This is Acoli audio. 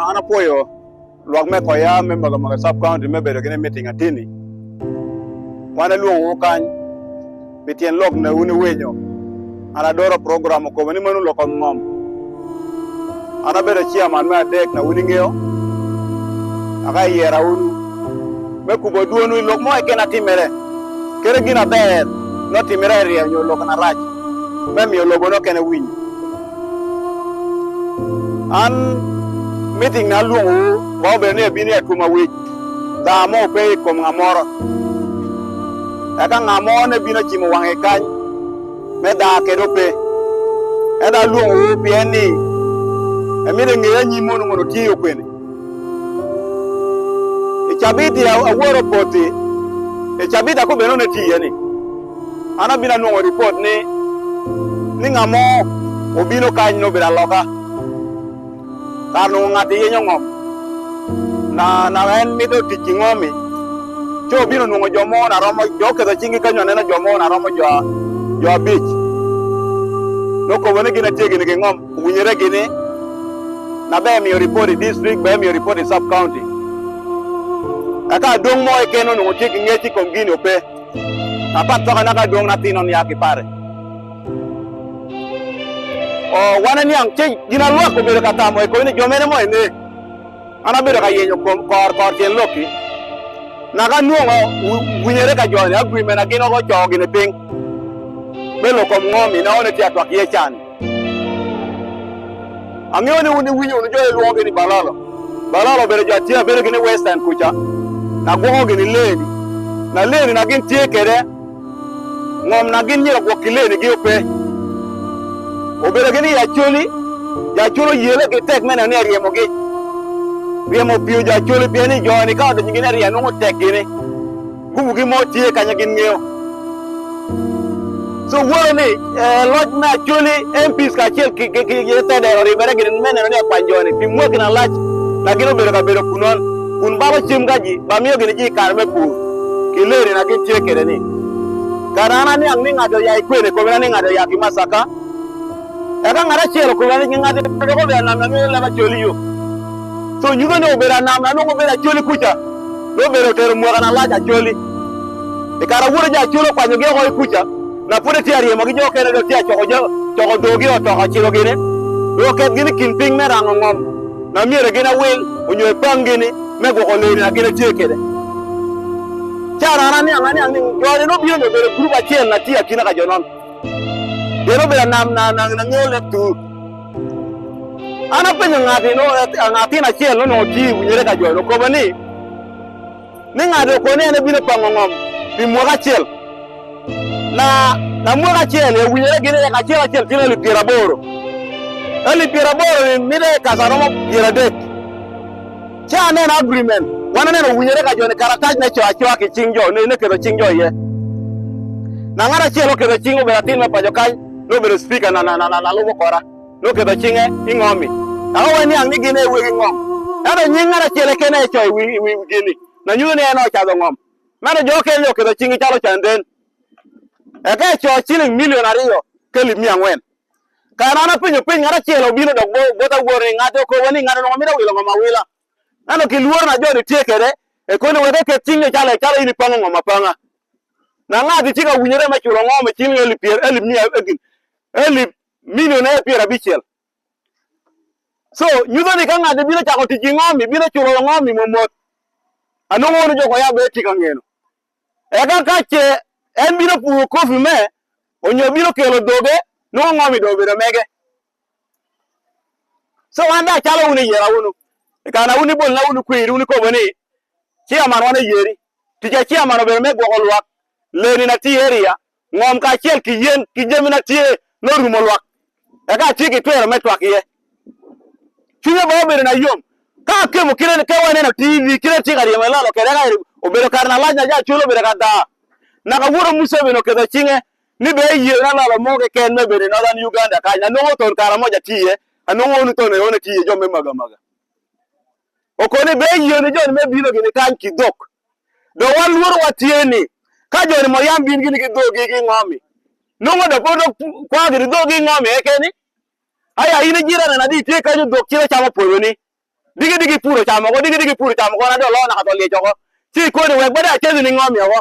An apwoyo lwak me Koya me Magamaga Sub County me bedo gin i meeting atini. Wan alwongowu kany pi tyen lok newu ni winyo. An adoro program okobo ni meno lok kom ngom. An abedo chairman me adek na wun ingeyo aka iyera wunu me kubo dwonwu i lok mo keken atimere kadi gin aber nongo otimere aryem nyo lok narac me miyo lobo nongo kene winyo. An meeting na alwongowu ma obedo ni abino i atwom awic daa mo pe i kom nga moro eka nga mo ne bino cimo wange kany me daa kede ope ento alwongowu pien ni emito engeyo anyim mono mono tye yo kwene. I cabit aworo poti i cabit akobbe nongo ne tye iye ni An abino anwongo ripot ni ni nga mo obino kany ni obedo aloka kare nongo ngat yenyo ngom na na en mito tic ki ngomi ci obino onwongo jo mo na romo jo oketo cingi kanyo aneno jo mo na romo jo jo abic nokobo ni gin atye gini ki ngom owinyere gini na ber miyo ripot i district ber miyo ripot i sub county eka adong mo keken onongo tye ki ngec i kom gini ope. Apat toka naka dong na tino nia ki pare. O wan aniang ce gin alwak obedo ka tamo i komi ni jo mene mo ene. An abedo ka yenyo kom kor kor tyen lokki. Naka anwongo winyere ka jo ni agreement na gin ogo coo gini piny me lok kom ngomi na one tye atwak iye cani. Angeyo ni wun iwinyo wunu jo ilwongo gi ni Balalo. Balalo obedo jo atye abedo gin i Western kuca na gwoko gin i leni. Na leni na gin tye kede ngom na gin myero gwok ki leni gi ope. Obedo gin i Acholi, jo Acholi oyele gi tek me neno ni eryemo gi. Ryemo opiyo jo Acholi pien ni jo ni ka odonyo gin ariya nongo tek gini. Gubugi mo tye kanya gin ngeyo. So woro ni loc me Acholi MPs kacel ki tedero oribere gini me neno ni akwany jo ni pi mwaki na lac na gin obedo ka bedo kunon kun balo cem ka ji ba miyo gini ji kare me pur ki leri na gin tye kede ni. Kare an aniang ni ngat oya i kwene kobena ni ngat oya ki Masaka eka ngat acel okobena ni ngat dok obedo anam na nongo leb Acholi yo. So nyuto ni obedo anam na nongo obedo Acholi kuca. Nongo obedo otero mwaka na lac Acholi. I kare awoto jo Acholi okwanyogi oko i kuca, na pud etye aryemogi jo okene dong tye acoko coko dogi otoko acilo gini, dong oket gin i kin piny me rango ngom na myero gin awil onyo epang gini me gwoko leni na gin etye kede. Ca an aniang aniang ni joni nongo bino ni obedo gurup acel na tye akina ka jo non. Pien obedo anam na na ngeyo leb tur. An apenyo ngatin acel onongo tye i winyere ka jo-ni, okobo ni, ni ngati okone ni en ebino pango ngom pi mwaka acel. Na, na mwaka acel ewinyere gin eka acel acel tye alip pyeraboro. Alip pyeraboro ni mite kasa romo pyeradek. Ci aneno agreement, wan aneno owinyere ka jo-ni karatac me coyo acoya ki cing jo, ne keto cing jo iye. Na ngat acel oketo cing obedo atin me paco kany, nobedo speaker na, na, na, na lubo kora. Noketo cinge i ngom-mi, eka waniang ni gin aye wegi ngom. Ento nying ngat acel keken aye ecoyo i wi gin-ni, ma nyuto ni en aye ocato ngom. Meno jo okene-ni oketo cinggi calo canden, eka ecoyo ciling milion aryo ki alip miya angwen. Kare an apenyo piny, ngat acel obino dok bot awor ni, Ngati okobo ni, 'Ngati onongo mito wilo ngom awila. Ento ki lworo na jo-ni tye kwede, ekoni wek eket cingi calo calo in ipango ngom apanga. Na ngati tye ka winyore me culo ngom i ciling alip pyer alip miya alip Milion aye pyerabicel. So, nyuto ni ka ngat bino cako tic ki ngom-mi, bino culo ngom-mi momot. Anongo wunu jo koya bene tye ka ngeno. Eka ka ce en bino puro kofi me, onyo bino kelo doge, nongo ngom-mi dong obedo mege. So, wan dong acalo wunu iyera wunu. I kare na wun ibolona wunu kwir, wun ikobo ni, Chairman wan oyeri. Tic a chairman obedo me gwoko lwak, leni na tye i area, ngom kacel ki yen ki jamina tye nongo orumo lwak, eka atye ki twero me twak iye. Cwinya bene obedo na yom ka akemo kite ka waneno TV kite tye ka ryemo elalo kede eka obedo kare na lac na ja acol obedo ka daa naka woto Museveni oketo cinge ni bene eye na lalo mo keken me bedo i Northern Uganda kany anongo ton Karamoja tye iye anongo onu ton Eone tye iye jo me Maga Maga okone bene eye ni joni me bino gini kany ki dhok Dong wan lworowa tye ni, ka jo-ni mo yam bin gini ki dhogi ki ngomi, nongo dok pud dok kwao gini dhogi ki ngomi kekeni? Aya, in ijirane nadi itye kanyo dhok cito camo pwodoni? Diki diki pur ocamo oko, diki diki pur ocamo oko na dong oloo naka to olyec oko. Ci koni wek bade acel ni ngomi oko.